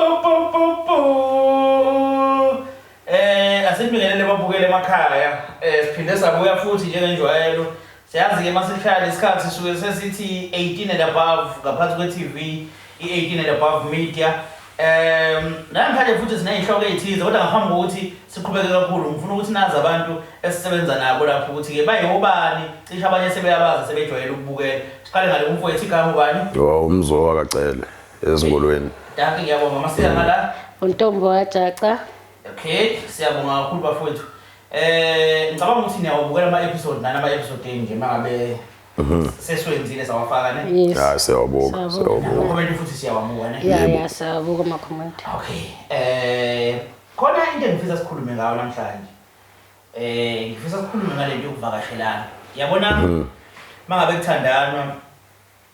pu pu pu pu. Asibingelele babukele emakhaya. Siphinde sabuya futhi njengenjwayelo. Siyazi ke masishaya lesikhathi suke sesithi 18 and above ngaphansi kwe-TV, i-18 and above media. Namhlanje futhi sinezihloko ezithize, kodwa ngaphambi kokuthi siqhubeke kakhulu ngifuna ukuthi nazi abantu esisebenza nabo lapho ukuthi ke bayobani, cishe abanye sebeyabazi, sebejwayele ukubukela. Siqale ngale kumfowethu, igama ubani? Yo, uMzo wakaCele ezingolweni. Dankie, ngiyabonga. Masiya ngala. Untombo wajaca. Okay, siyabonga kakhulu bafowethu. Ngicabanga ukuthi niyawabukela ama episode nana ama episode nje mangabe sesiwenzile sawafaka, ne? Yes. Ya, siyawabuka, Siyabuka. siyawabuka. Comment futhi siyawamuka, ne? Ya, siyabuka ama-comment. Okay. Khona into engifisa sikhulume ngayo namhlanje. Ngifisa sikhulume ngale nto yokuvakashelana. Yabona, mangabe kuthandanwa,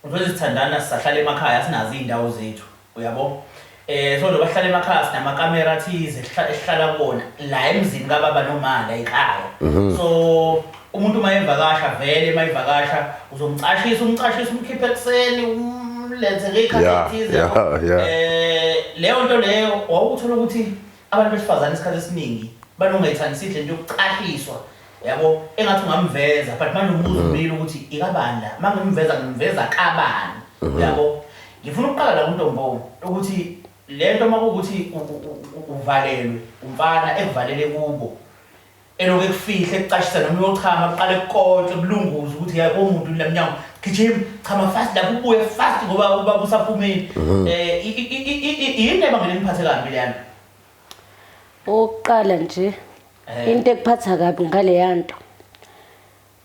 mfethu, sithandana sisahlala emakhaya, sinazo iy'ndawo zethu, uyabo? So njengoba sihlala emakhaya sinamakamera athize esihlala kuwona la emzini kababa noma la ekhaya. So umuntu uma evakasha, vele uma evakasha uzomcashisa, umcashisa, umkhiphe ekuseni, umlethe ngey'khathi ey'thize, yabo. Leyo nto leyo wawuthola ukuthi abantu besifazane isikhathi esiningi banongayithandisile lento yokucashiswa, yabo, engathi ungamveza, but manje umbuzo umile ukuthi ikabani la, uma ngimveza ngimveza kabani, uyabo? Ngifuna ukuqala la kuntombo ukuthi le nto uma kuwukuthi uvalelwe umfana, ekuvalele kubo, elokhu ekufihle, ekucashisa, noma uyochama kuqale kukotshwe, kulunguze ukuthi ya komuntu la mnyango, gijima, chama fast lapho, ubuye fast ngoba ubaba usaphumile. Yini ebangela imphathe kabi leyana? Okokuqala nje, into ekuphatha kabi ngaleya nto,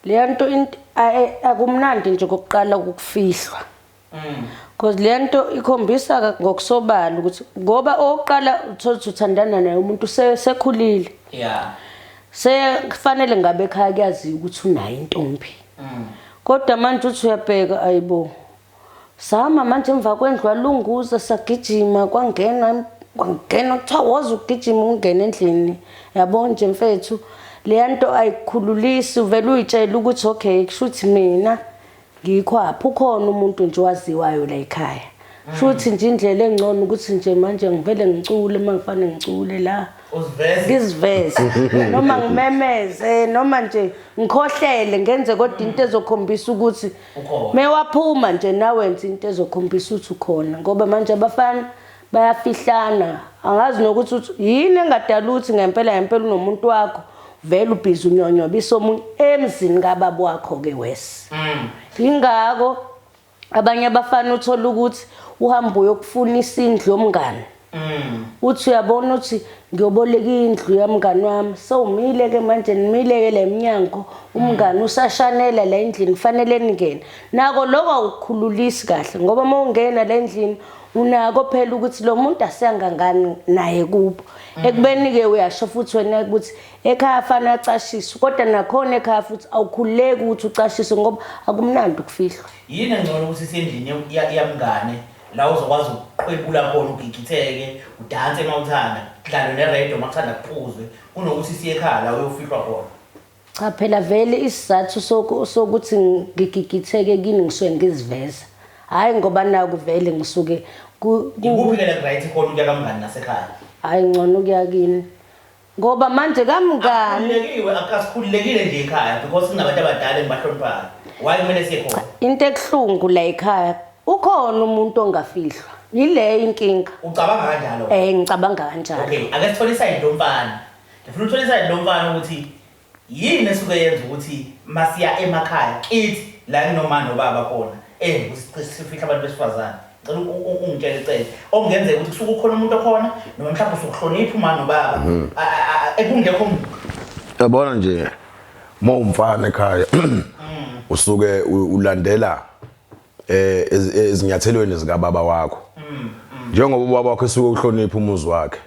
leya nto akumnandi nje kokuqala ukufihlwa. Because le nto ikhombisa ngokusobala ukuthi, ngoba okokuqala uthola ukuthi uthandana naye umuntu sekhulile. Sekufanele ngabe ekhaya kuyaziwa ukuthi unayo intombi. Kodwa manje uthi uyabheka, ayibo. Sama manje emva kwendlu, alunguza, sagijima, kwangena kwangena, kuthiwa woza ugijima ungene endlini. Yabo nje mfethu, leya nto ayikukhululisi, uvele uyitshele ukuthi okay, kusho ukuthi mina ngikhwapha, ukhona umuntu nje owaziwayo la ekhaya. Shuthi nje indlela engcono ukuthi nje manje ngivele ngicule uma ngifanele ngicule la. Uziveze. Ngiziveze noma ngimemeze noma nje ngikhohlele, ngenze kodwa into ezokhombisa ukuthi Ukhona. Mewaphuma nje nawe wenza into ezokhombisa ukuthi ukhona, ngoba manje abafana bayafihlana, angazi nokuthi uthi yini engadala ukuthi ngempela ngempela unomuntu wakho, vele ubhizi unyonyobisa omunye emzini kababa wakho ke wesi. Ingakho abanye abafana uthola ukuthi uhamba uyokufuna isindlu yomngane. Uthi uyabona ukuthi ngiyoboleka indlu yamngani wami, sewumile ke manje, nimile ke le mnyango, umngani usashanela la endlini, kufanele ningene. Nako lokho akukhululisi kahle, ngoba uma ungena la endlini unako phela ukuthi lo muntu asiyangangani naye kubo. Ekubeni-ke uyasho futhi wena ukuthi ekhaya fanele acashiswe, kodwa nakhona ekhaya futhi awukhululeki ukuthi ucashiswe, ngoba akumnandi ukufihlwa. Yini engcono, ukuthi sendlini yamngane la uzokwazi ukuqwebula khona, ugigitheke, udanse uma uthanda, kudlalwe neredio uma kuthanda, kuphuzwe, kunokuthi siye ekhaya la uyofihlwa khona? Cha phela vele isizathu sokuthi ngigigitheke kini, ngisuke ngiziveza, hhayi ngoba naku vele ngisuke Ikuphi-ke la right khona, ukuya kamngani nasekhaya? Hhayi, ngcono ukuya kini, ngoba manje kamngani Akhululekiwe, asikhululekile nje ekhaya because kunabantu abadala engibahloniphayo. Why kumele siye khona? Into ebuhlungu la ekhaya ukhona umuntu ongafihlwa, yile inkinga. Ucabanga kanjalo? Ngicabanga kanjalo. Okay, ake sithole i-side lomfana. Ngifuna uthole i-side lomfana ukuthi yini esuke yenza ukuthi masiya emakhaya kithi la kunoma nobaba khona ukuthi sifihle abantu besifazane. Ngicela ungitshele icele okungenzeka ukuthi kusuke ukhona umuntu okhona, noma mhlawumbe usukuhlonipha uma nobaba ekungekho muntu. Yabona nje, uma umfana ekhaya usuke ulandela ezinyathelweni zikababa wakho, njengoba ubaba wakho esuke uhlonipha umuzi wakhe,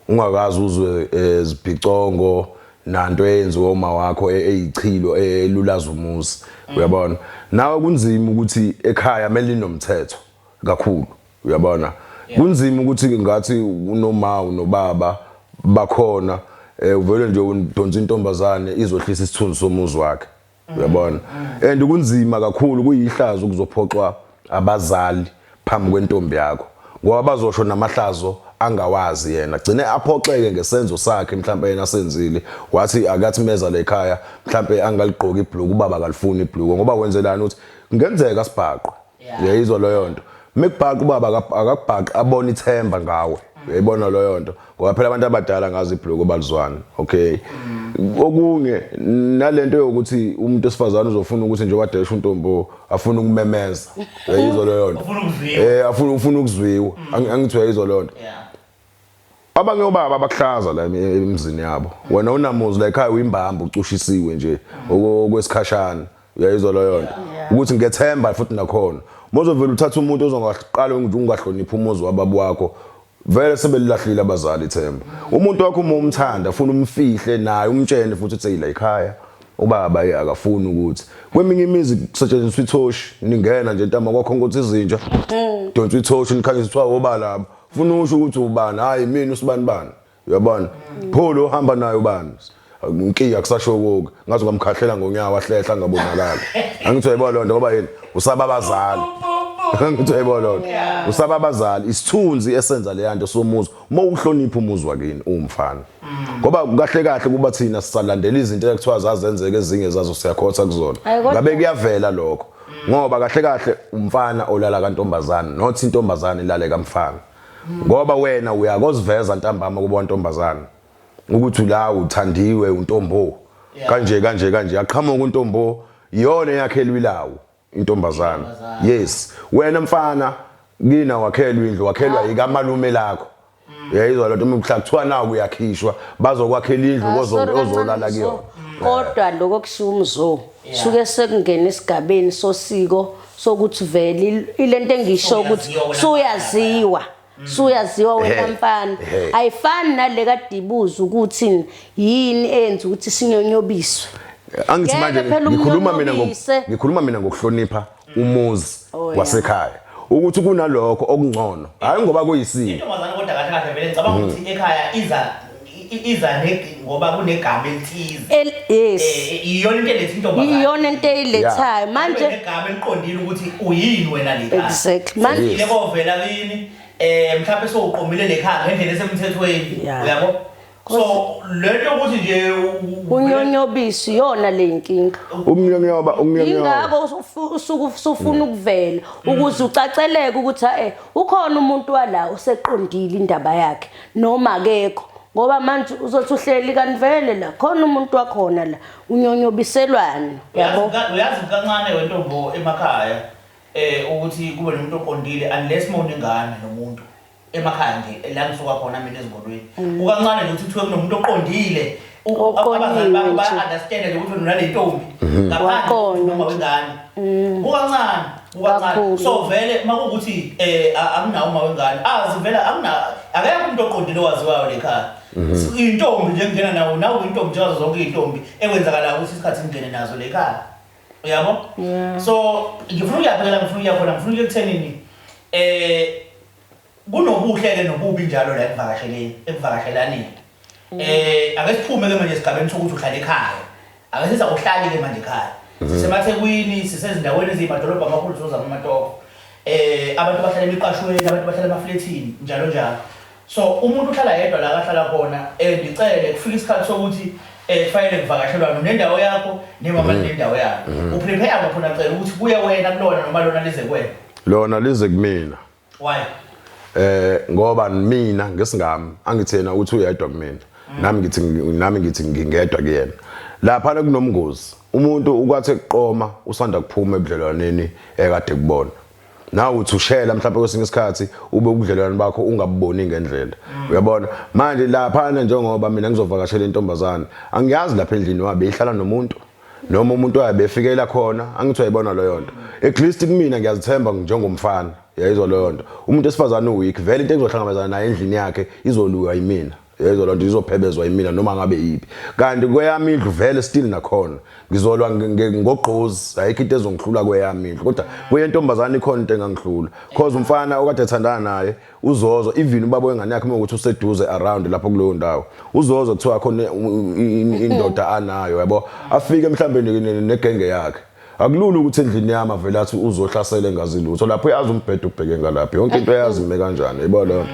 ungakazi uzwe zibhicongo nanto eyenziwe uma wakho eyichilo elulaza umuzi, uyabona? Nawe kunzima ukuthi ekhaya kumele linomthetho kakhulu, uyabona? Kunzima ukuthi ngathi unoma unobaba bakhona, uvele nje udonsa intombazane izohlisa isithunzi somuzi wakhe, uyabona? And kunzima kakhulu, kuyihlazo ukuzophoxwa abazali phambi kwentombi yakho, ngoba bazosho namahlazo. angawazi yena, gcine aphoxeke ngesenzo sakhe mhlawumbe yena asenzile, wathi akathi meza la ekhaya mhlawumbe angaligqoki ibhluku, ubaba akalifuni ibhluku, ngoba wenzelani ukuthi kungenzeka sibhaqwe. Uyayizwa leyo nto? Mekubhaqa ubaba akakubhaqi, abona ithemba ngawe. Uyayibona leyo nto? Ngoba phela abantu abadala ngazi ibhluku balizwana. Okay, okunye nalento yokuthi umuntu esifazane uzofuna ukuthi njengoba desha untombo afuna ukumemeza. Uyayizwa leyo nto? Ufuna ukuzwiwa. Afuna, ufuna ukuzwiwa. Angithi uyayizwa leyo nto? Abanye obaba abakuhlaza la emzini yabo. Wena unamuzi la ekhaya, uyimbamba, ucushisiwe nje okwesikhashana. Uyayizwa leyo nto? Ukuthi ngethemba futhi nakhona mozovela uthatha umuntu ozongaqala nje ungahloniphi umuzi wababa wakho, vele sebelilahlile abazali ithemba. Umuntu wakho uma umthanda, ufuna umfihle naye, umtshene futhi uthi la ekhaya ubaba ye akafuni ukuthi kweminye imizi kusetshenziswa ithoshi, ningena nje ntama kwakho ukuthi izinja donsa ithoshi, nikhanyisa, kuthiwa oba laba, funa usho ukuthi ubani, hayi mina usibani bani, uyabona pho lo hamba naye ubani, inkinga kusasho konke, ngaze ngamkhahlela ngonyawo ahlehla ngabonakala. Angithi uyayibona loo nto? Ngoba yini? Usaba abazali. Angithi uyayibona loo nto? Usaba abazali, isithunzi esenza leya nto somuzi. Uma uhlonipha umuzi wakini uwumfana, ngoba kahle kahle kuba thina sisalandela izinto ekuthiwa zazenzeka, ezinye zazo siyakhotha kuzona. Hayi, kodwa- Ngabe kuyavela lokho, ngoba kahle kahle umfana olala kantombazane, not intombazane ilale kamfana, ngoba wena uyakoziveza ntambama kuba ntombazane ukuthi la uthandiwe untombo kanje kanje kanje, aqhamuka untombo, iyona eyakhelwa ilawo intombazana. Intombazane. Yes, wena mfana kina wakhelwa indlu, wakhelwa yikamalume lakho. Uyayizwa lento? Uma mhla kuthiwa naku uyakhishwa, bazokwakhela indlu Ah, sorry ozolala kancane, kuyona. Mzo. Kodwa lokho kushiwo umzo suke sekungena esigabeni sosiko sokuthi vele ilento engisho ukuthi Suyaziwa wena. suyaziwa, suyaziwa wena mfana. Ayifani nale kadibuza ukuthi yini eyenza ukuthi sinyonyobiswe. Angithi Ngeke manje phela ngikhuluma mina umnyonyobise. ngikhuluma mina ngokuhlonipha umuzi Oh, yeah. wasekhaya, ukuthi kunalokho okungcono, hayi ngoba kuyisiko. Intombazane kodwa kahle kahle vele ngicabanga ukuthi ekhaya iza iza ngoba kunegama elithize. Yes. Iyona into eletha intombazane. Iyona into eyilethayo manje. Negama eliqondile ukuthi uyini wena le khaya. Exactly. Manje Ile kovela kini mhlawumbe sowuqomile le khaya ngendlela esemthethweni. Uyabo? So lento ukuthi nje unyonyobisi iyona le nkinga. Umnyonyoba, umnyonyoba. Yingakho usuke usufuna ukuvela ukuze ucaceleke ukuthi ukhona umuntu wala oseqondile indaba yakhe noma akekho, ngoba manje uzothi uhleli kanti vele la khona umuntu wakhona la unyonyobiselwani, uyabo? Uyazi kancane wentombo emakhaya ukuthi kube nomuntu oqondile, unless uma unengane nomuntu emakhaya nje la ngisuka khona mina ezingolweni, kukancane nje ukuthi kuthiwe kunomuntu oqondile. Oqondiwe Abazali bakho nje. ba-understand nje ukuthi unale ntombi ngaphandle Waqonywa noma nje. wengane, kukancane, kukancane. Kakhulu. So vele makuwukuthi akunawo uma wengane, azi vele akuna akekho umuntu oqondile owaziwayo le khaya. Intombi nje ngena nawo, nawe intombi njengazo zonke iy'ntombi ekwenzakalayo ukuthi isikhathi ngingene nazo le khaya, uyabo? So ngifuna ukuyaphela, ngifuna ukuya khona, ngifuna ukuya ekuthenini kunobuhle ke nobubi njalo la ekuvakasheleni, ekuvakashelaneni. Ake siphume ke manje esigabeni sokuthi uhlala ekhaya, ake siza uhlali ke manje ekhaya, sisemathekwini, sisezindaweni eziyimadolobha amakhulu, sozama amatoko, abantu bahlala emiqashweni, abantu bahlala emaflethini, njalo njalo. So umuntu uhlala yedwa la kahlala khona, ndicele kufika isikhathi sokuthi kufanele kuvakashelwane, unendawo yakho nemama nendawo yakho, uprepare khona, cela ukuthi kuye wena kulona noma lona lize kuwena? Lona lize kumina. Why? Ngoba mina ngesingami angithena ukuthi uyedwa kumina, nami ngithi ngingedwa kuyena. Lapha kunomngozi, umuntu ukwathi ekuqoma usanda kuphuma ebudlelwaneni ekade kubona nawe, uthi ushela mhlawumbe kwesinye isikhathi ube ubudlelwane bakho ungabuboni ngendlela, uyabona? Manje laphana njengoba mina ngizovakashela intombazane, angiyazi lapha endlini wabe ihlala nomuntu noma umuntu wabe efikela khona. Angithi uyayibona leyo nto? At least kumina ngiyazithemba njengomfana, uyayizwa leyo nto? Umuntu esifazane uweak vele, into engizohlangabezana naye endlini yakhe izoluka yimina, uyayizwa leyo nto? Izophebezwa yimina noma ngabe yiphi. Kanti kweyami indlu vele still nakhona ngizolwa ngogqozi, ayikho into ezongihlula kweyami indlu, kodwa kweyentombazane ikhona into engangihlula, cause umfana okade ethandana naye uzozwa, even ubaba wengane yakhe uma ukuthi useduze around lapho kuleyo ndawo, uzozwa kuthiwa khona indoda anayo, yabo? Afike mhlambe negenge yakhe. Akulula ukuthi endlini yami avele athi uzohlasela engazi lutho. Lapho uyazi umbhedo ubheke ngalapha. Yonke into uyazi ime kanjani. Yebo leyo.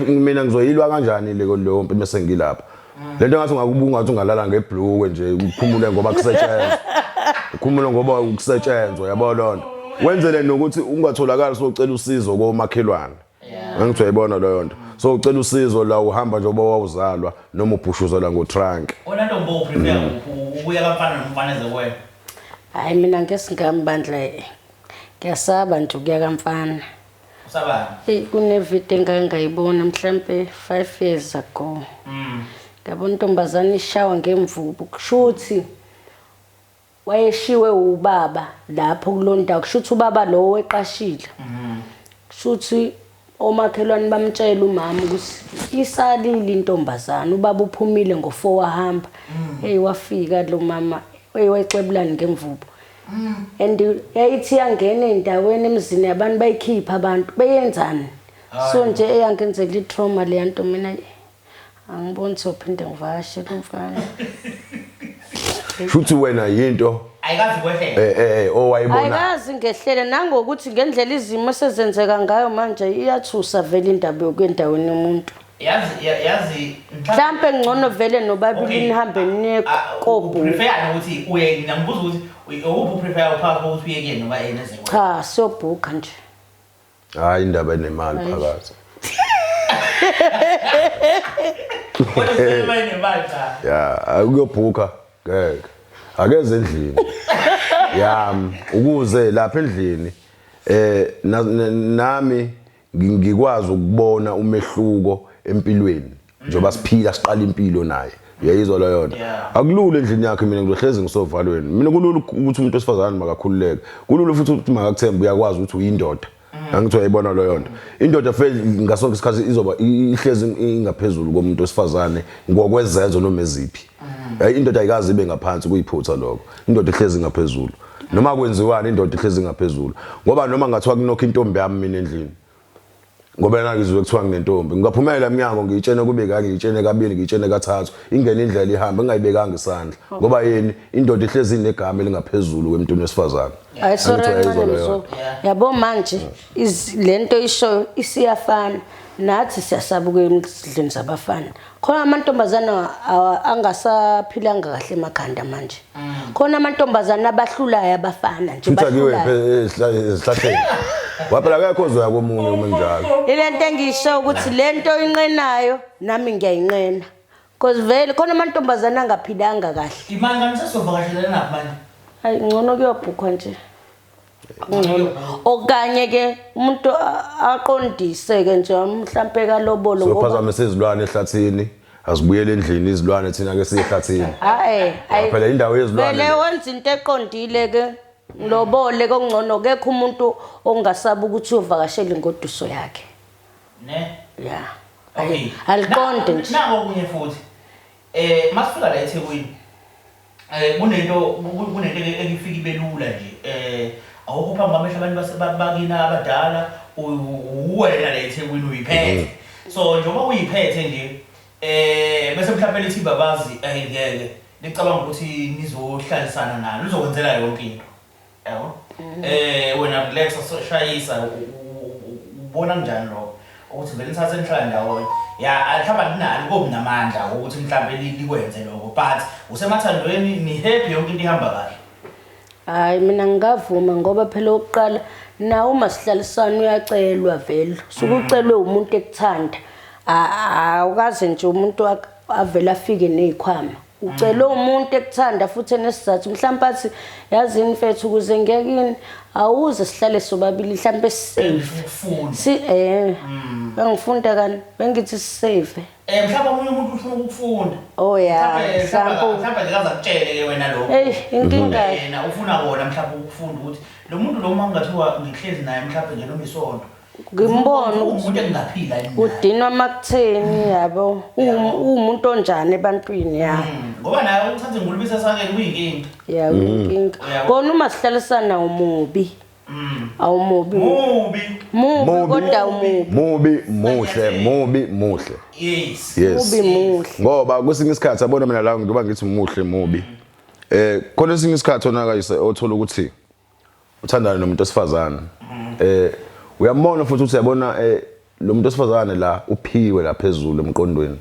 Mina ngizoyilwa kanjani le leyo mpi bese ngilapha. Lento ngathi ungakubunga ngathi ungalala ngebhluwe nje uphumule ngoba kusetshenzwa. Ukhumule ngoba ukusetshenzwa yabo lonto. Wenzele nokuthi ungatholakali socela usizo komakhelwane. Angithi uyayibona leyo nto. So ucela usizo la uhamba njengoba wawuzalwa noma ubhushuzela ngotrunk. Wena ntombo uprefer ukuya kamfana nomfana eze kuwena? Hayi mina ngeke bandla ngiyasaba nje ukuya kamfana. Usabani? Eyi kunevidiyo engake ngayibona mhlampe 5 years ago. Ngabona intombazane ishawa ngemvubu kushuthi wayeshiwe ubaba lapho kuloo ndawo kushuthi ubaba lowo weqashile. Kushuthi omakhelwane bamtshela umama ukuthi isalile intombazane ubaba uphumile ngo-4 wahamba. Hey wafika lo mama hey wayexebulani ngemvubu. And yayithi yangena ey'ndaweni emzini yabantu bayikhipha abantu beyenzani. So nje eyangenzela i-trauma leya nto mina angiboni sophinde ngivakashele umfana. Shuthi wena yinto Ayikazi kwehlela. Owayibona. Ayikazi ngehlele nangokuthi ngendlela izimo esezenzeka ngayo manje iyathusa vele indaba yokuya endaweni yomuntu. Yazi Mhlampe ngcono vele nobabili nihambe niye kobhu. Prefer ukuthi uye mina ngibuza ukuthi ukuphi uprefer uphakathi kokuthi uye kuyena noma yena eze kuwena. Cha siyobhuka nje. Hayi indaba enemali phakathi. Kodwa sema inemali cha. Ya, ukuyobhuka ngeke. Akeze endlini. Yami ukuze lapha endlini nami ngikwazi ukubona umehluko empilweni njengoba siphila siqala impilo naye. Uyayizwa leyo nto. Akulula endlini yakhe mina ngizohlezi ngisovalweni. Mina kulula ukuthi umuntu wesifazane makakhululeke. Kulula futhi ukuthi makakuthembe uyakwazi ukuthi uyindoda. Angithi uyayibona leyo nto. Indoda vele ngasonke isikhathi izoba ihlezi ingaphezulu komuntu wesifazane ngokwezenzo noma eziphi. Indoda ayikazi ibe ngaphansi kuyiphutha lokho. Indoda ihlezi ngaphezulu. Noma kwenziwani indoda ihlezi ngaphezulu. Ngoba noma ngathiwa kunokho intombi yami mina endlini. Ngoba yena ngizwe kuthiwa nginentombi. Ngingaphumela emnyango ngiyitshene kube kanye, ngiyitshene kabili, ngiyitshene kathathu. Ingene indlela ihambe ngingayibekanga isandla. Ngoba yini indoda ihlezi inegama elingaphezulu kwemntwini wesifazane. Hayi sorry Angithi uyayizwa kancane leyo Mzo. nto. Yabo manje lento ishoyo isiyafana. Nathi siyasaba ukuya emidlweni zabafana. Khona amantombazana angasaphilanga kahle emakhanda manje. Khona amantombazana abahlulayo abafana nje Futhi akiwe bahlulayo. ezihlahleni. Waphela akekho ozoya komunye uma njalo. Ilento engisho ukuthi lento inqenayo nami ngiyayinqena. Because vele khona amantombazana angaphilanga kahle. Imali kanti sesizovakashelana naphi manje? Hayi ngcono kuyobhukhwa nje. Ngcono. Okanye ke umuntu aqondise ke nje mhlampe kalobolo ngoba Sophazamisa izilwane ehlathini, azibuyele endlini izilwane thina ke siye ehlathini. Hayi, hayi. Phela indawo yezilwane Vele le. wenza into eqondile ke. Lobole kongcono kekho umuntu ongasaba ukuthi uyovakashela ingoduso yakhe. Ne? Yeah. Okay. Aliqonde nje. Nako okunye futhi. Masifika la eThekwini. Kunento ekifika ibelula nje. Awukho phambi kwamehlo abantu bakina abadala uwena la eThekwini uyiphethe. So njengoba uyiphethe nje bese mhlawumbe lithi babazi ngeke licabanga ukuthi nizohlalisana nalo lizokwenzela yonke into. Yabo? Wena relax shayisa ubona kanjani lokho ukuthi vele nithathe nihlale ndawonye. Ya mhlawumbe alinalo kokunamandla ukuthi mhlawumbe likwenze lokho but usemathandweni ni happy yonke into ihamba kahle. Hayi mina ngingavuma ngoba phela oqala nawe uma sihlalisana uyacelwa vele. Sukucelwe umuntu ekuthanda. Awukaze nje umuntu avele afike nezikhwama. Ucelwe umuntu ekuthanda futhi enesizathu mhlawumbe athi yazini mfethu ukuze ngiyekini awuze sihlale sobabili mhlawumbe safe. Ufunda. Si bengifunda kani bengithi safe. Mhlawumbe omunye umuntu ufuna ukufunda. Oh yeah, mhlawumbe Mhlawumbe nje akakutshele ke wena lokho. Hey, inkinga. Yena ufuna wona mhlawumbe ukufunda ukuthi lo muntu lo uma kungathiwa ngihlezi naye mhlawumbe nje noma isonto. Ngimbona umuntu engaphila yini. Udinwa makutheni yabo. Umuntu onjani ebantwini ya. Ngoba naye uthatha ingulube isasakeni kuyinkinga. Ya inkinga. Kona uma sihlalisana umubi. Awumubi. Mubi. Mubi kodwa umubi. Mubi muhle, mubi muhle. Yes. Yes. Mubi muhle. Ngoba kwesinye isikhathi abona mina la ngoba ngithi muhle mubi. Khona esinye isikhathi onakayise othola ukuthi Uthandana nomuntu osifazane. Uyambona futhi ukuthi uyabona lo muntu osifazane la uphiwe la phezulu emqondweni.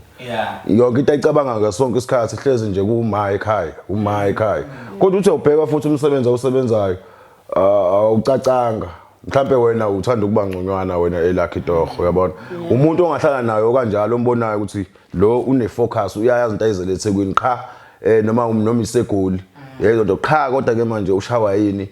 Yonke into ayicabanga ngasonke isikhathi hlezi nje kuma ekhaya, uma ekhaya. Kodwa uthi ubheka futhi umsebenzi awusebenzayo awucacanga. Mhlambe wena uthanda ukuba ngconywana wena elakhe itoho, uyabona. Umuntu ongahlala naye kanjalo ombonayo ukuthi lo une focus, uyayazi into ayizele eThekwini qha, noma iseGoli. Yebo nto qha, kodwa ke manje ushawa yini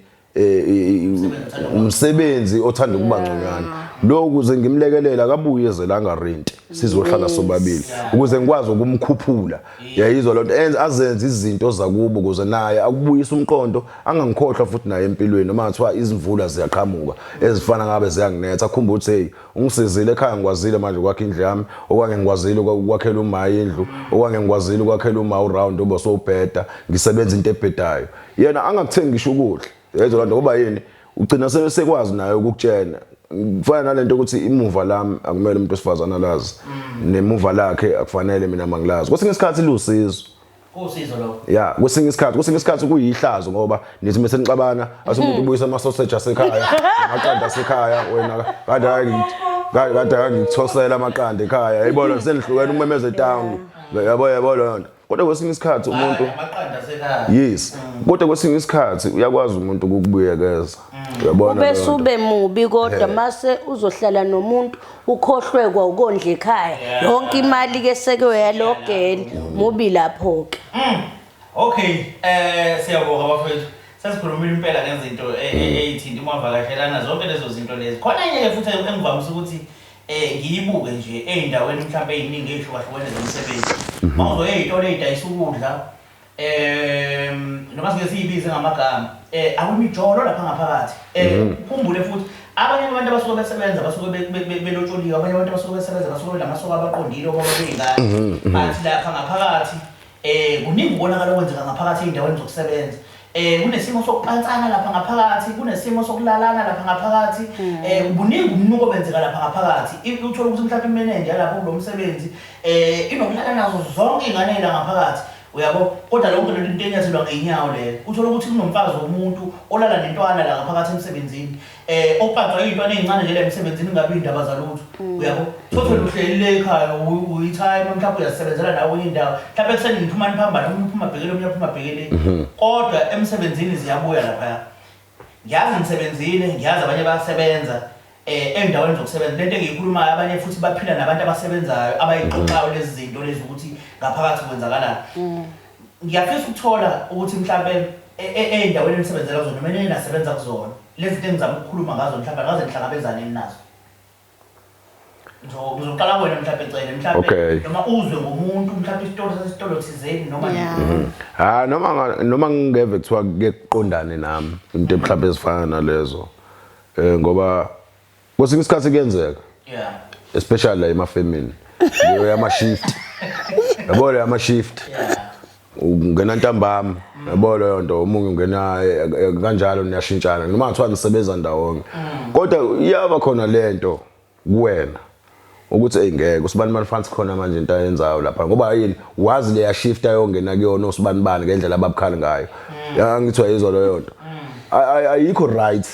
umsebenzi othanda ukuba ngconywana. Lo ukuze ngimlekelela akabuye ezelanga rent, sizohlala sobabili ukuze ngikwazi ukumkhuphula. Yayizwa lonto, enze azenze izinto zakubo ukuze naye akubuyisa umqondo, angangikhohlwa futhi naye empilweni. Noma ngathiwa izimvula ziyaqhamuka ezifana ngabe ziyanginetha, akhumbule ukuthi hey, ungisizile ekhaya, ngikwazile manje ukwakha indlu yami, okanye ngikwazile ukwakhela uma indlu, okanye ngikwazile ukwakhela uma uround obo sowubheda, ngisebenza into ebhedayo. Yena angakuthengi ngisho ukudla, yayizwa lonto, ngoba yini, ugcina sekwazi naye ukukutshena. Kufana nalento ukuthi imuva lami akumele umuntu wesifazane alazi, nemuva lakhe akufanele mina mangilazi. Kwesinye isikhathi lusizo. Kusizo lokho. Ya, kwesinye isikhathi kuyihlazo, ngoba nithi mase nixabana ase umuntu ubuyisa ama sausage asekhaya, amaqanda asekhaya, wena kade ngikuthosela amaqanda ekhaya, yayibona senihlukene, umemeze town, yabo leyo nto. Kodwa kwesinye isikhathi umuntu Amaqanda asekhaya. Yes, kodwa kwesinye isikhathi uyakwazi umuntu ukukubuyekeza, uyabona Ube leyo nto. sube mubi, kodwa mase uzohlala nomuntu ukhohlwe kwa ukondla ekhaya, yonke imali ke seke uyalogela, mubi lapho ke. Okay, siyabonga bafethu. Sesikhulumile impela ngezinto eyithinta umavakashelana, zonke lezo zinto lezo. Khona enye ke futhi engivamise ukuthi ngiyibuke nje ey'ndaweni mhlawumbe ey'ningi ey'hlukahlukene zomsebenzi. Mawuzoya ey'tolo ey'dayisa ukudla, noma sike siyibize ngamagama, akwimijolo lapha ngaphakathi. Ukhumbule futhi abanye abantu abasuke besebenza basuke belotsholiwe, abanye abantu abasuke besebenza basuke benamasoka abaqondile obaba bey'ngane. Bathi lapha ngaphakathi kuningi ukubonakala okwenzeka ngaphakathi ey'ndaweni zokusebenza. Kunesimo sokupantsana lapha ngaphakathi, kunesimo sokulalana lapha ngaphakathi, kuningi umnuko obenzeka lapha ngaphakathi. Uthola ukuthi mhlawumbe imenenja lapho kulo msebenzi inokulala nazo zonke iy'ngane la ngaphakathi. Uyabo? Kodwa lonke lento into enyathelwa ngey'nyawo leyo. Uthola ukuthi kunomfazi womuntu olala nentwana la ngaphakathi emsebenzini. Opantswa iy'ntwana ey'ncane nje la emsebenzini, kungabi iy'ndaba zalutho. Uyabo? Thothole uhleli le ekhaya uyithayima, mhlawumbe uyazisebenzela nawe kwenye indawo. Mhlawumbe ekuseni niphuma niphambane, omunye uphuma abhekele, omunye aphuma abhekele. Kodwa emsebenzini ziyabuya laphaya. Ngiyazi ngisebenzile, ngiyazi abanye bayasebenza ey'ndaweni zokusebenza. Lento engiyikhulumayo, abanye futhi baphila nabantu abasebenzayo abayixoxayo lezi zinto lezi ukuthi ngaphakathi kwenzakalani. Ngiyafisa ukuthola ukuthi mhlambe ey'ndaweni enisebenzela kuzona noma eninasebenza kuzona, lezi zinto engizama ukukhuluma ngazo mhlambe akaze nihlangabezane nazo. Ngizoqala kuwena mhlambe Cele, mhlambe noma uzwe ngomuntu mhlambe isitolo sasesitolo thizeni noma Ha, noma ngingeve kuthiwa kuke kuqondane nami into mhlawumbe ezifana nalezo, ngoba kwesinye isikhathi kuyenzeka, especially la emafemini, leyo yama shift, yabo, leyo yama shift, ungena ntambama, yabo leyo nto, omunye ungena kanjalo, niyashintshana noma ngathiwa nisebenza ndawonye, kodwa iyaba khona lento kuwena ukuthi ey, ngeke usibani bani fansi khona manje into ayenzayo lapha, ngoba yini, wazi leya shift ayongena kuyona usibani bani ngendlela ababukhali ngayo. Ya, ngithi uyayizwa leyo nto. Ayikho right,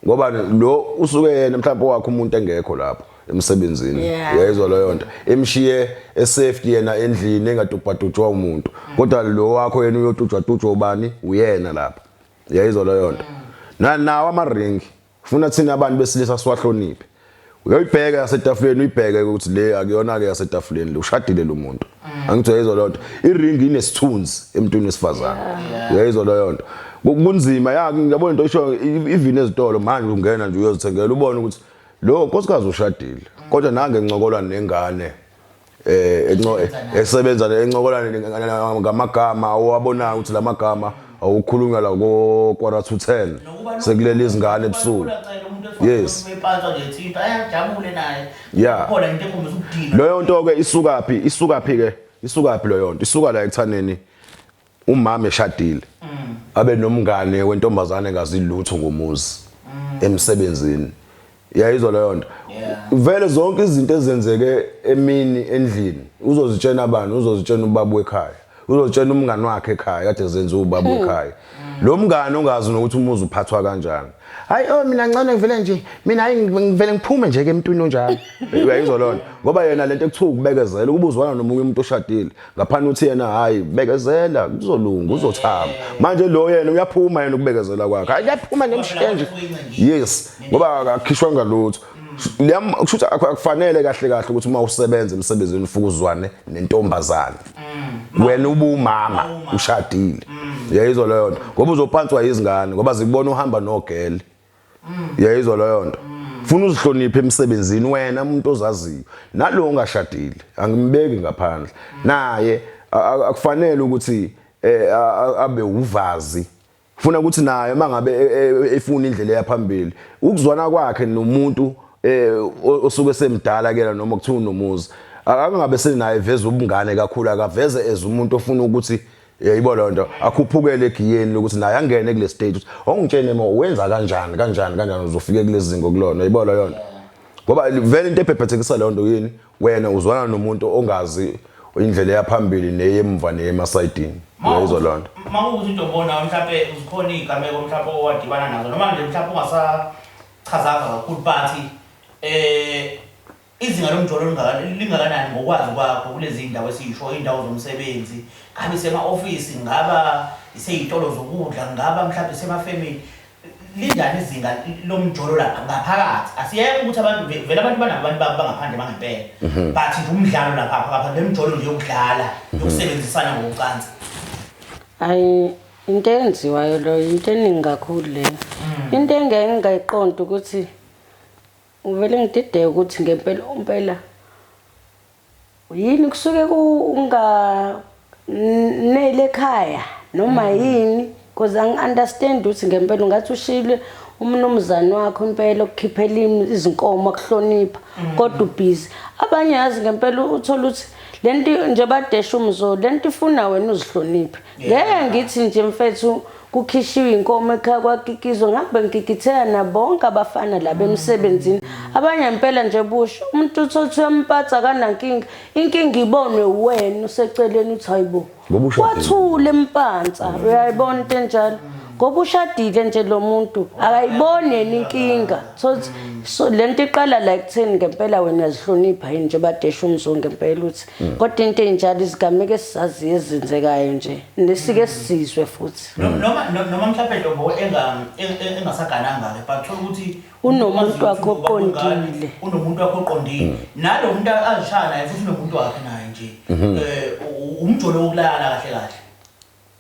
ngoba lo usuke yena mhlawumbe wakhe umuntu engekho lapho emsebenzini. Uyayizwa leyo nto, emshiye esafety yena endlini engatubhatujwa umuntu, kodwa lo wakho yena uyotujwa tujwa ubani uyena lapha. Uyayizwa leyo nto. Na nawo ama ring, funa thina abantu besilisa siwahloniphe. Uyoyibheka yasetafuleni, uyibheke ukuthi le akuyona ke yasetafuleni, le ushadile lo muntu. Angithi uyayizwa leyo nto, iring inesithunzi emntwini wesifazane. Uyayizwa leyo nto. Kunzima ya, ngiyabona into isho, even ezitolo manje ungena nje uyozithengela, ubone ukuthi lo nkosikazi ushadile, kodwa nange encokola nengane esebenza encokola ngamagama owabonayo ukuthi lamagama awukhulunywa la ko 9:45 sekulele izingane ebusuku. Yes. Epantswa nje thinta ayajabule naye. Khona into ekhombisa ukudina. Leyo nto ke isukaphi? Isukaphi ke? Isukaphi leyo nto? Isuka la ekuthaneni umama eshadile abe nomngane wentombazane engazi lutho ngomuzi emsebenzini. Yayizwa leyo nto. Vele zonke izinto ezenzeke emini endlini uzozitshena abantu, uzozitshena ubaba wekhaya. Uzotshela umngani wakhe ekhaya kade zenza ubaba ekhaya. Lo mngani ongazi nokuthi umuzi uphathwa kanjani. Hayi oh mina ngcono ngivele nje mina hayi ngivele ngiphume nje ke emntwini onjalo. Uyayizwa lona ngoba yena lento ekuthiwa ukubekezela ukubuzwana nomunye umuntu oshadile ngaphandle uthi yena hayi bekezela kuzolunga uzothama. Manje lo yena uyaphuma yena ukubekezela kwakhe. Hayi kuyaphuma nemshiye nje. Yes ngoba akakhishwa ngalutho. Liyam kusho ukuthi akufanele kahle kahle ukuthi uma usebenza emsebenzini ufuke uzwane nentombazane. Wena ubumama ushadile. Uyayizwa leyo nto ngoba uzopantswa izingane ngoba zikubona uhamba nogele. Uyayizwa leyo nto. Funa uzihloniphe emsebenzini wena umuntu ozaziyo. Nalo ongashadile angimbeki ngaphandle. Naye akufanele ukuthi abe uvazi. Funa ukuthi naye mangabe efuna indlela eyaphambili ukuzwana kwakhe nomuntu osuke semdala kena noma kuthiwa unomuzi akangabe senaye veza ubungane kakhulu akaveze as umuntu ofuna ukuthi yayibo loo nto akhuphukele egiyeni lokuthi naye angene kule stage ukuthi ongitshene mo wenza kanjani kanjani kanjani uzofike kulezi zingo kulona yayibo leyo nto ngoba vele into ebhebhethekisa leyo nto yini wena uzwana nomuntu ongazi indlela eyaphambili neyemva neyemasayidini uyayizwa loo nto. Uma kuwukuthi into obonayo mhlampe zikhona iy'gameko mhlampe owadibana nazo noma nje mhlampe ungasachazanga kakhulu but eh izinga lomjolo lingakanani ngokwazi kwakho kulezi iy'ndawo esiyisho iy'ndawo zomsebenzi ngabe isema-ofisi ngaba isey'tolo zokudla ngaba mhlampe isemafemini linjani izinga lomjolo lapha ngaphakathi asiyeke ukuthi abantu vele abantu banabo abantu babo bangaphandle bangempela but nje umdlalo lapha ngaphandle emjolo nje yokudlala yokusebenzisana ngokucansi. Hayi into eyenziwayo leyo into eningi kakhulu leyo. Into engeke ngingayiqondi ukuthi ngivele ngidideke ukuthi ngempela umpela yini kusuke kunganele ekhaya noma yini because angi-understand ukuthi ngempela ungathi ushile umnumzane wakho impela okukhiphela izinkomo akuhlonipha kodwa ubhizi abanye yazi ngempela uthola ukuthi le nto nje badesha umzo le nto ifuna wena uzihloniphe ngeke ngithi nje mfethu kukhishiwe inkomo ekhaya kwakikizwa ngabe ngigigitheka nabonke abafana laba emsebenzini abanye impela nje busho umuntu uthi uyampatha akanankinga inkinga ibonwe uwena useceleni uthi hayibo Ngoba ushadile. wathula empansa uyayibona into enjalo ngoba ushadile nje lo muntu akayiboni yena inkinga so lento iqala la ekutheni ngempela wena uyazihlonipha yini nje badesha umzungu ngempela uthi kodwa into enjalo izigameko esizaziyo ezenzekayo nje nesike sizwe futhi Noma noma mhlawumbe ntombo engasagananga ke but thola ukuthi Unomuntu wakhe oqondile. Unomuntu wakhe oqondile. Nalo muntu azishaya naye futhi unomuntu wakhe naye nje. Umjolo wokulala kahle kahle.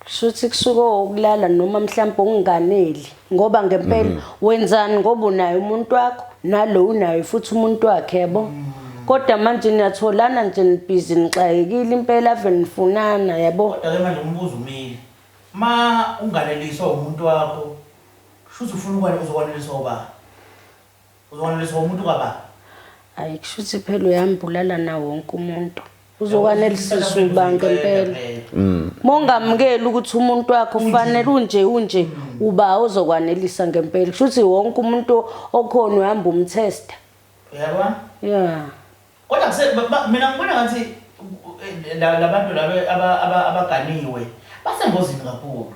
Shuthi kusuke ukulala noma mhlawumbe ukunganeli ngoba ngempela wenzani ngoba unaye umuntu wakho nalo unaye futhi umuntu wakhe yabo. Kodwa manje niyatholana nje nibhizi nixakekile impela ave nifunana yabo. Kodwa ke manje umbuzo umile. Ma unganeliswa umuntu wakho shuthi ufuna ukwane uzokwaneliswa uba? Uzokwaneliswa umuntu kababa? Hayi kushuthi phela uyambulala na wonke umuntu. Uzokwanelisisa uba ngempela. Mongamukeli ukuthi umuntu wakho ufanele unje unje uba ozokwanelisa ngempela. Kushuthi wonke umuntu okhona uhamba umtesta. Uyabona? Yeah. Kodwa kuse mina ngibona ngathi labantu laba abaganiwe basengozini kakhulu.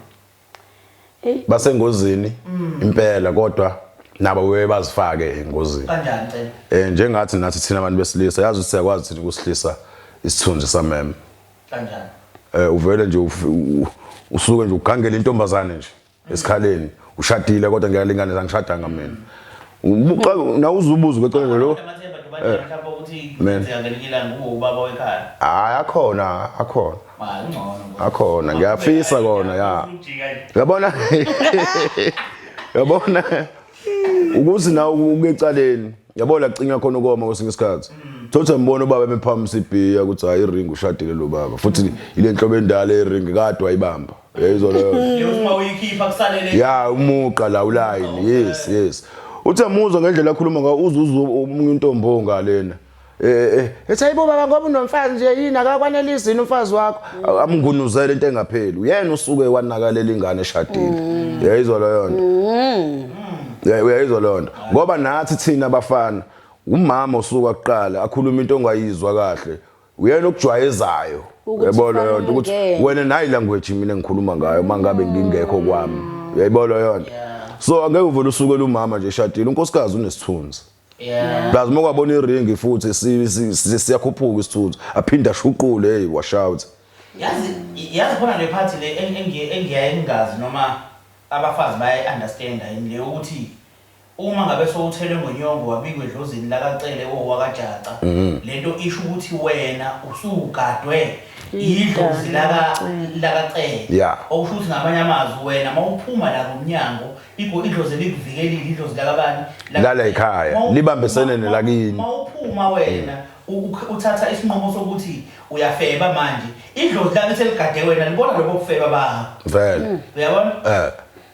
Basengozini impela kodwa nabo bebe bazifake engozini. Kanjani cela? Njengathi nathi thina abantu besilisa yazi ukuthi siyakwazi thina ukusihlisa isithunzi sameme. Kanjani? Uvele nje usuke nje ugangele intombazane nje esikhaleni ushadile kodwa ngiyalingana angishadanga mina. Ubuqa nawuzubuza kweceleni lo. Mhlawumbe ukuthi kwenzeka ngelinye ilanga ube ubaba wekhaya. Hayi akhona akhona. Hayi ngcono. Akhona ngiyafisa kona ya. Uyabona? Uyabona? Ukuthi nawe uke ecaleni yabona kucinywa khona ukoma kwesinye isikhathi. Thothi ngibona ubaba emephamisa ibhiya ukuthi hayi iring ushadile lo baba futhi ile nhlobo endala iring kade wayibamba. Uyayizwa leyo? Leyo uma uyikhipha kusalele. Ya umuqa la ulayini. Yes, yes. Uthe muzwa ngendlela akhuluma ngayo uzuzu omunye intombo ngalena. Ethi hayibo baba ngoba unomfazi nje yini akakwanelisi yini umfazi wakho amngunuzele into engapheli uyena usuke wanakalela ingane eshadile. Uyayizwa leyo nto? Uyayizwa leyo nto? Ngoba nathi thina abafana umama usuka kuqala akhuluma into ongayizwa kahle. Uyena okujwayezayo. Ukuthi Uyayibona ufane leyo nto ukuthi umngene. wena nayi language mina engikhuluma ngayo mangabe ngingekho kwami. Uyayibona leyo nto. Yeah. So angeke uvele usukele umama nje eshadile, unkosikazi unesithunzi. Yeah. Plus uma kwabona iringi futhi siyakhuphuka isithunzi, aphinde ashuqule, hey wash out. Yazi khona le part le engiyaye ngingazi noma abafazi bayayi understanda yini le ukuthi uma ngabe sowuthelwe ngonyongo wabikwa edlozini lakaCele owakaJaca, lento isho ukuthi wena usugadwe idlozi lakaCele. Okusho ukuthi ngamanye amazwi wena mawuphuma la ngomnyango idlozi likuvikelile, idlozi lakabani? Lala ekhaya, libambisene nelakini. Mawuphuma wena uthatha isinqumo sokuthi uyafeba manje, idlozi lakho seligade wena, libona lokho kufeba bakho. Vele. Uyabona? Eh.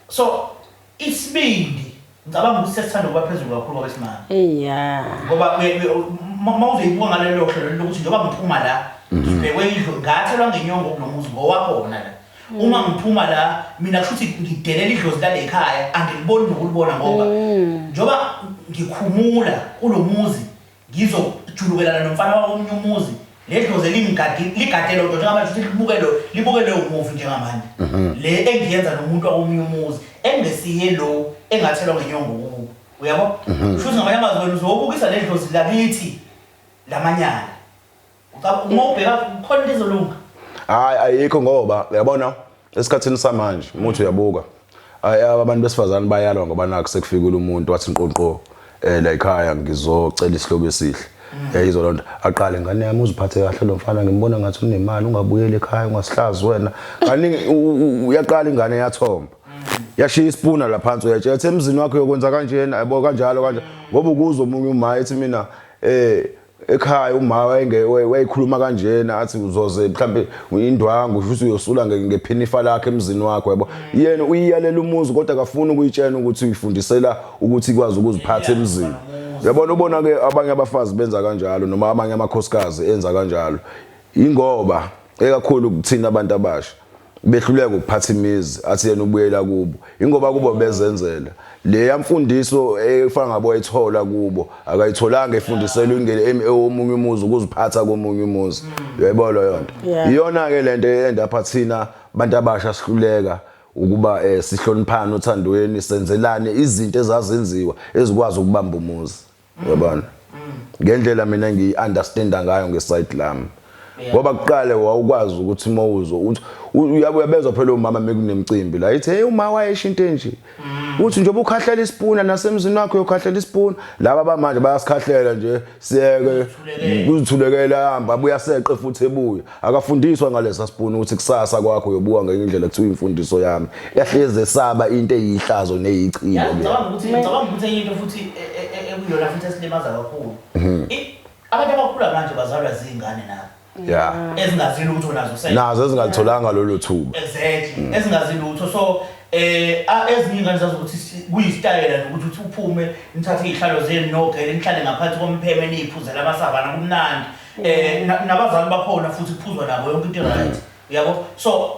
So isibindi ngicabanga ukuthi sesithanda ukuba phezulu kakhulu kwabesimame. Eya. Ngoba mawuzoyibuka ngalelo hlelo lokuthi njengoba ngiphuma la ngibhekwe idlo ngathelwa ngenyongo kulo muzi ngowakhona la. Uma ngiphuma la mina kusho ukuthi ngidelela idlozi lale ekhaya, angiliboni nokulibona ngoba njengoba ngikhumula kulo muzi ngizojulukelana nomfana wakomunye umuzi, le dlozi elingigadi ligade lo nto njengamanje ukuthi libuke leyo movie njengamanje le engiyenza nomuntu wakomunye umuzi engesiye lo engathelwa ngenyongo kuwo. Uyabo? Kusho ukuthi ngamanye amazwi wena uzobukisa le dlozi lakithi lamanyala. Ucabanga uma ubheka khona into ezolunga? Hayi, ayikho, ngoba uyabona esikhathini samanje umuntu uyabuka, hayi, abantu besifazane bayalwa ngoba nakho sekufikile umuntu wathi nqonqo la ekhaya ngizocela isihlobo esihle. Yayizwa lonto, aqale, ngane yami uziphathe kahle, lo mfana ngimbona ngathi unemali, ungabuyeli ekhaya ungasihlazi wena. Kaningi uyaqala ingane yathomba, yashiya isipuna la phansi, uyatshela ethi emzini wakho uyokwenza kanjena, yabo, kanjalo kanje, ngoba ukuzwa omunye uma ethi mina ekhaya uma wayekhuluma kanjena, athi uzoze mhlambe indwangu futhi uyosula ngephinifa lakhe emzini wakho, yabo. Yena uyiyalela umuzi kodwa akafuni ukuyitshena ukuthi uyifundisela ukuthi ikwazi ukuziphatha emzini, yabona. Ubona ke abanye abafazi benza kanjalo noma abanye amakhosikazi enza kanjalo, ingoba ekakhulu kuthina abantu abasha behluleka ukuphatha imizi, athi yena ubuyela kubo, ingoba kubo bezenzela le yamfundiso efana ngabo ayithola kubo, akayitholanga efundiselwe ingene omunye umuzi, ukuziphatha komunye umuzi, uyayibona leyo nto. Iyona ke lento endapha thina bantu abasha sihluleka ukuba sihloniphane othandweni, senzelane izinto ezazenziwa ezikwazi ukubamba umuzi, uyabona, ngendlela mina ngiyi-understanda ngayo ngeside lami. Ngoba kuqale wawukwazi ukuthi mawuzo uthi uyabezwa phela umama mekunemcimbi la, ithi hey, uma wayesho into enje, uthi njengoba ukhahlela isipuna nasemzini wakho uyokhahlela isipuna. Laba bamanje bayasikhahlela nje, siyeke kuzithulekela, hamba abuya seqe futhi ebuya, akafundiswa ngalesa sipuna ukuthi kusasa kwakho uyobuka ngenye indlela. Kuthiwa imfundiso yami yahlezi esaba into eyihlazo neyichilo. Yazi, ngicabanga ukuthi enye into futhi ekuyona futhi esilimaza kakhulu, abantu abakhula manje bazalwa zingane nabo ezingazi lutho nazo nazo ezingalitholanga lolo thuba. Exactly, ezingazi lutho. So ezinye ingane zazi ukuthi kuyisitayela nje ukuthi uthi uphume nithathe iy'hlalo zenu nogele, nihlale ngaphansi kompheme, niyiphuzele amasavana, kumnandi, nabazali bakhona futhi kuphuzwa nabo, yonke into right, uyabo. So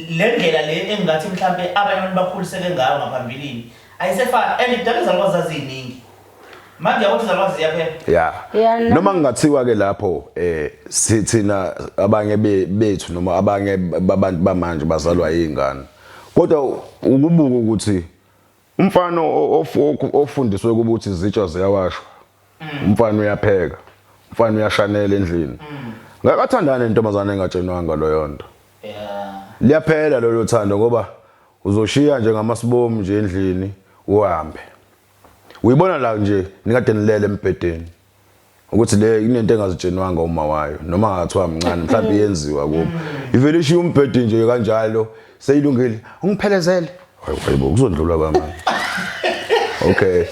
le ndlela le engingathi mhlampe abanye abantu bakhuliseke ngayo ngaphambilini ayisefani, and kudala izalukwazi zaziyiningi, manje yabo ukuthi izalukwazi ziyaphela. Yeah, Noma kungathiwa ke lapho sithina abanye bethu noma abanye babantu bamanje bazalwa izingane, kodwa ukubuka ukuthi umfana ofundiswe ukuthi izitsha ziyawashwa, umfana uyapheka, umfana uyashanela endlini, ngakathandana nentombazane engatshenwanga leyo nto, liyaphela lolo thando, ngoba uzoshiya nje ngamasibomu nje endlini uhambe. Uyibona la nje nikade nilele embhedeni ukuthi le inento engazitshenwanga uma wayo, noma ngathiwa mncane mhlawumbe iyenziwa kubo, ivele ishiya umbhede nje kanjalo, seyilungile, ungiphelezele. Hayi, hayibo, kuzondlula kwamanje. Okay,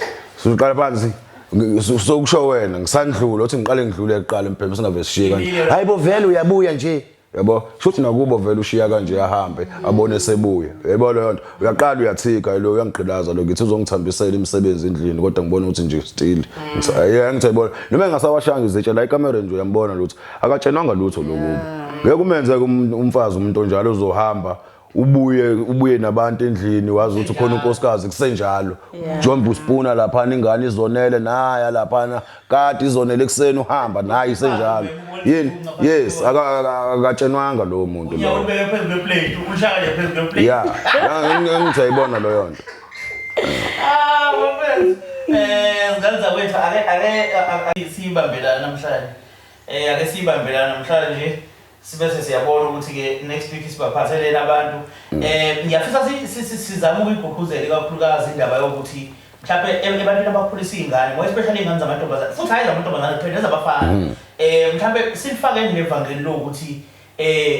suqala phansi, sokusho wena ngisandlula, uthi ngiqale ngidlule kuqala embhedeni, singave sishiye kanje. Hayibo, vele uyabuya nje, yabo, shuthi nakubo vele ushiya kanje, ahambe abone sebuya, yebo, leyo nto uyaqala uyathika, lo uyangigqilaza lo, ngithi uzongithambisela imisebenzi endlini, kodwa ngibona ukuthi nje still yeah, ngithi yayibona noma engasawashanga izitsha la ekamereni nje, uyambona lutho, akatshenwanga lutho lokubo, ngeke umenzeke umfazi umuntu onjalo uzohamba. Ubuye nabantu endlini, wazi ukuthi khona unkosikazi kusenjalo. Njengoba usipuna laphana, ingane izonele naya laphana, kade izonele ekuseni, uhamba naye isenjalo. Yini? Yes, akatshenwanga lowo muntu Unyawo lowo. Ulibeke phezu kweplate, ulishaya nje phezu kweplate. Ya, ngithi ayibona leyo nto. Ah, bafethu. Zingane zakwethu, ake siyibambelana namhlanje. Ake siyibambelana namhlanje. Sibese siyabona ukuthi ke next week sibaphathelene abantu. Ngiyafisa sizame ukuyigqugquzela kakhulukazi indaba yokuthi mhlawumbe ebantwini abakhulisa iy'ngane, more especially iy'ngane zamantombazane, futhi hhayi zamantombazane kuphela, nezabafana. Mhlawumbe silifake nevangeli lokuthi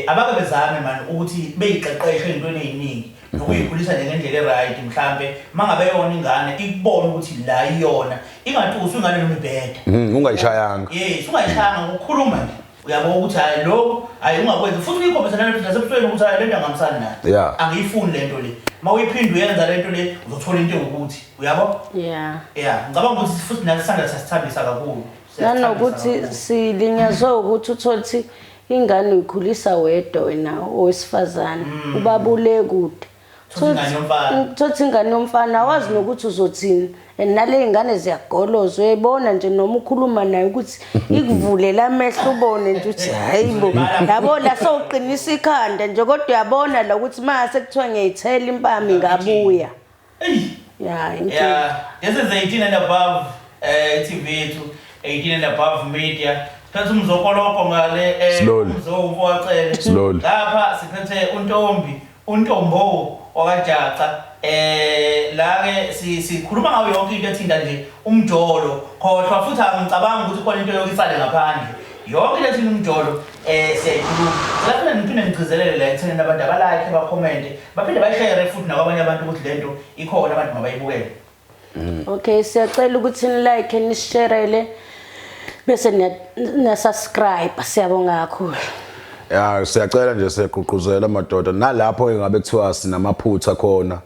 abake bezame mani ukuthi beyiqeqeshe ey'ntweni ey'ningi nokuyikhulisa nje ngendlela e-right. Mhlambe mangabe yona ingane ikubona ukuthi la iyona, ingatusi ingane noma ibheda. Ungayishayanga. Yes, ungayishayanga ngokukhuluma nje. Uyabona ukuthi hayi, lokhu hayi, ungakwenzi, futhi uyikhombisa nalento nasebusweni ukuthi hayi, lento angihambisani nayo. Angiyifuni lento le. Uma uyiphinda uyenza lento le, uzothola into ewukuthi, uyabo? Yeah. Yeah, ngicabanga ukuthi futhi nathi sandla siyasithambisa kakhulu. Siyasithambisa Nanokuthi kakhulu. silinyazwe ukuthi uthole ukuthi ingane uyikhulisa wedwa wena owesifazane, ubabule kude. Thola ingane yomfana. Thothi ingane yomfana, awazi nokuthi uzothini, and nale ingane ziyagoloza, uyayibona nje noma ukhuluma naye ukuthi ikuvulela amehlo, ubone nje ukuthi hayi bo, yabo la sowuqinisa ikhanda nje, kodwa uyabona la ukuthi mase kuthiwa ngiyayithela impama ingabuya. Eyi. Ya, inkinga. Yeah, this is 18 and above TV yethu, 18 and above media. Siphethe umzokoloko ngale, Slowly. umzowumfowacele. Slowly. Lapha siphethe untombi, untombo wakaJaca. La ke sikhuluma ngayo yonke into ethinta nje umjolo. Khohlwa futhi angicabanga ukuthi khona into yokisale ngaphandle. Yonke into ethinta umjolo siyayikhuluma. Lapha ngiphinde ngigcizelele la ekutheni abantu abalike, bacomment, baphinde bayishare futhi nakwabanye abantu ukuthi lento ikhona, abantu mabayibukele. Okay, siyacela ukuthi ni-like, nisharele, bese niya-subscribe. Siyabonga kakhulu. Ya, siyacela nje, siyagqugquzela madoda, nalapho engabe kuthiwa sinamaphutha khona,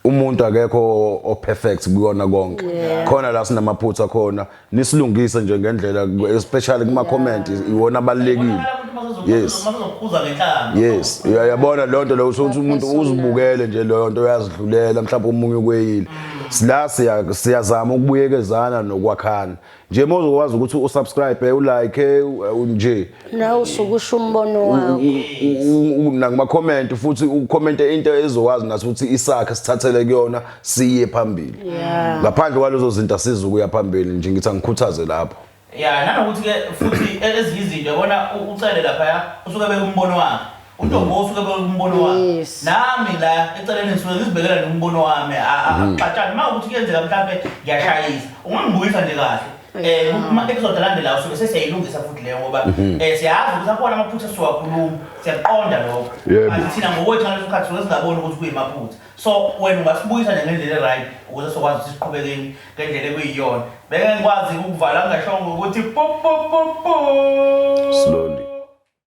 umuntu akekho o perfect kuyona konke. Khona la sinamaphutha khona, nisilungise nje ngendlela, especially kuma comment, iwona abalekile. Yes. Masezokhuza ngenhlamba. Yes, uyayabona leyo nto leyo, ukuthi umuntu uzibukele nje leyo nto, uyazidlulela mhlawumbe omunye ukweyile. Sila siyazama ukubuyekezana nokwakhana. Nje mawuzokwazi ukuthi usubscribe, ulike nje. Nawe usuke usho umbono wakho. Nakuma comment futhi ucommente into ezokwazi nathi ukuthi isakhe sithathele kuyona siye phambili. Ngaphandle kwalezo zinto asizukuya phambili nje, ngithi angikhuthaze lapho. Ya, nanokuthi ke futhi ezinye izinto, yabona, ucele laphaya usuke beka umbono wakhe. Untombo usuke beka umbono wakhe. Nami la eceleni ngisuke ngizibekela nombono wami. Akuxatshani uma ukuthi kuyenzeka mhlambe ngiyashayisa. Ungangibuyisa nje kahle. Kuma episode alandelayo suke sesiyayilungisa futhi leyo, ngoba siyazi ukuthi akhona amaphutha siwakhuluma. Siyaqonda lokho. Kanti thina ngokwethu ngaleso sikhathi suke singaboni ukuthi kuyimaphutha. So wena ungasibuyisa nje ngendlela e-right ukuze sizokwazi ukuthi siqhubekeni ngendlela ekuyiyona. Beke ngikwazi ukuvala ngingashongo ukuthi pu pu pu pu.